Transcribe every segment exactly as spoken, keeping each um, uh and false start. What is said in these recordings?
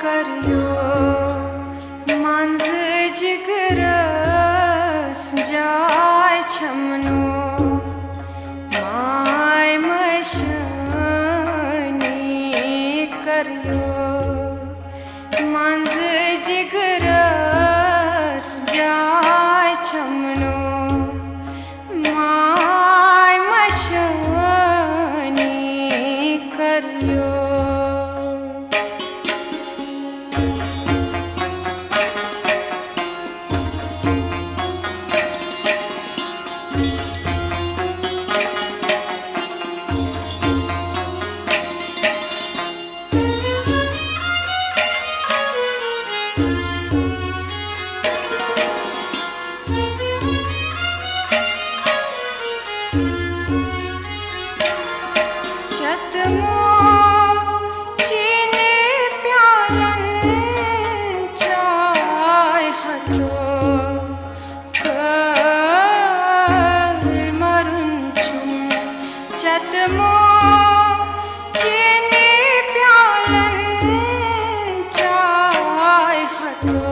کریو منٛزٕ جگرس جاے چھمنو، ماے مشٲنی کریو منٛزٕ جگرس جاے چھمنو، ماے مشٲنی کریو۔ چتمو چینہِ پیالن چاے ہتو، کٲلۍ مرُن چھُم۔ چتمو چینہِ پیالن چاے ہتو،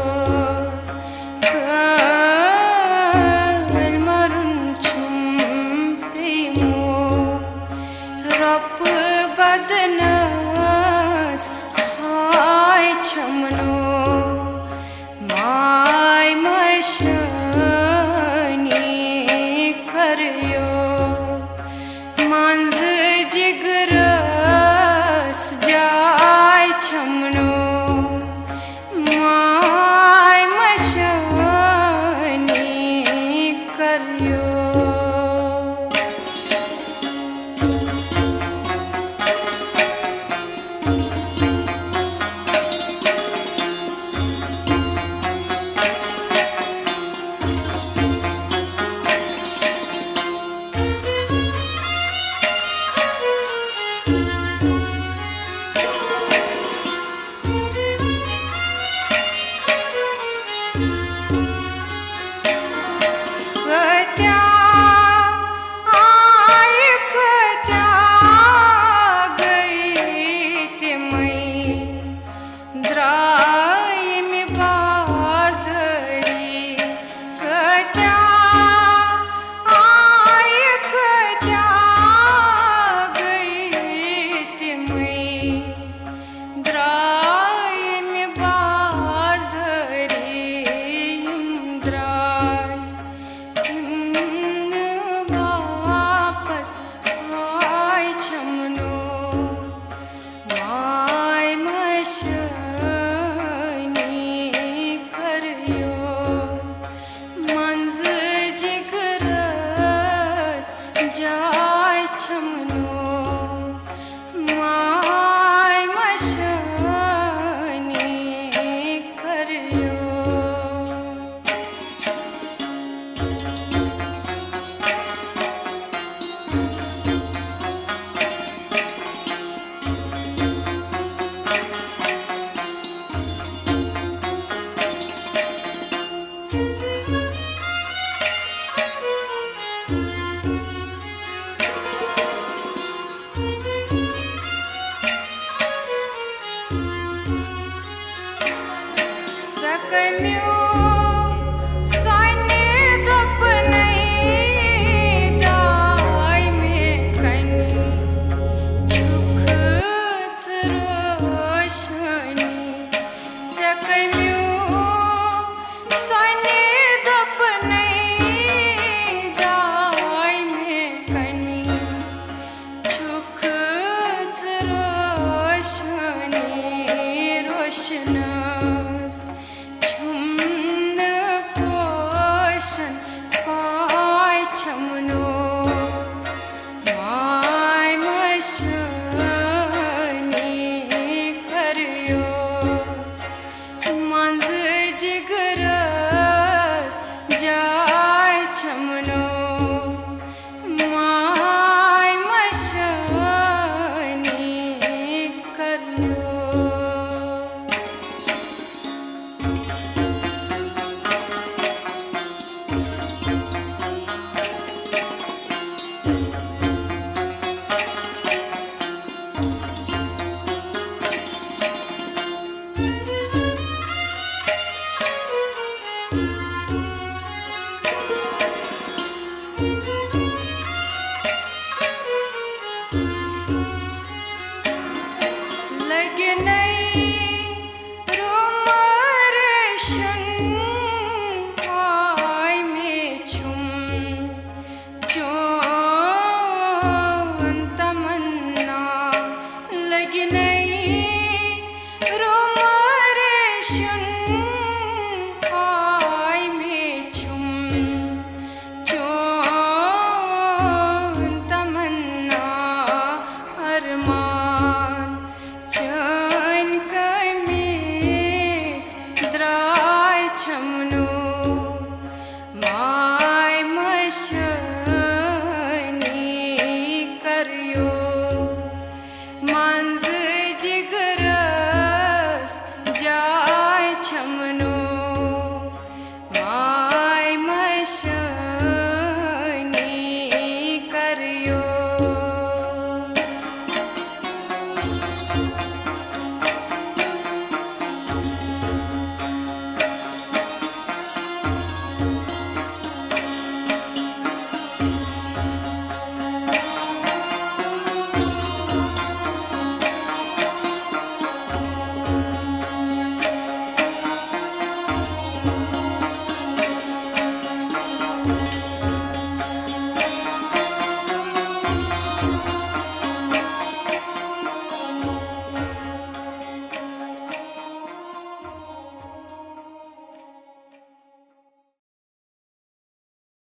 کٲلۍ مرُن چھُم پیٚیمو۔ رۄپہٕ بدنس ہاے چھمنو، ماے مشٲنی کریو۔ منٛزٕ جگرس جاے چھمنو، ماے مشٲنی کریو۔ کۭتیٛاہ آیہِ، کۭتیٛاہ گٔیہِ، تِمے درٛایہِ مےٚ بازٲری۔ کۭتیٛاہ آیہِ، کۭتیٛاہ گٔیہِ، تِمے درٛایہِ مےٚ بازٲری۔ یِم درٛاے، تِم نہٕ واپس آے چھمنو۔ ماے مشٲنی کریو۔ منٛزٕ جگرس جاے چھمنو، ماے مشٲنی کریو۔ ژےٚ کمیو سۄنہِ دوٚپنَے داے مےٚ کنہِ چھُکھ ژٕ روشنی۔ ژےٚ کمیو سۄنہِ دوٚپنَے داے مےٚ کنہِ چھُکھ ژٕ روشنی۔ روشنس چھُم چھم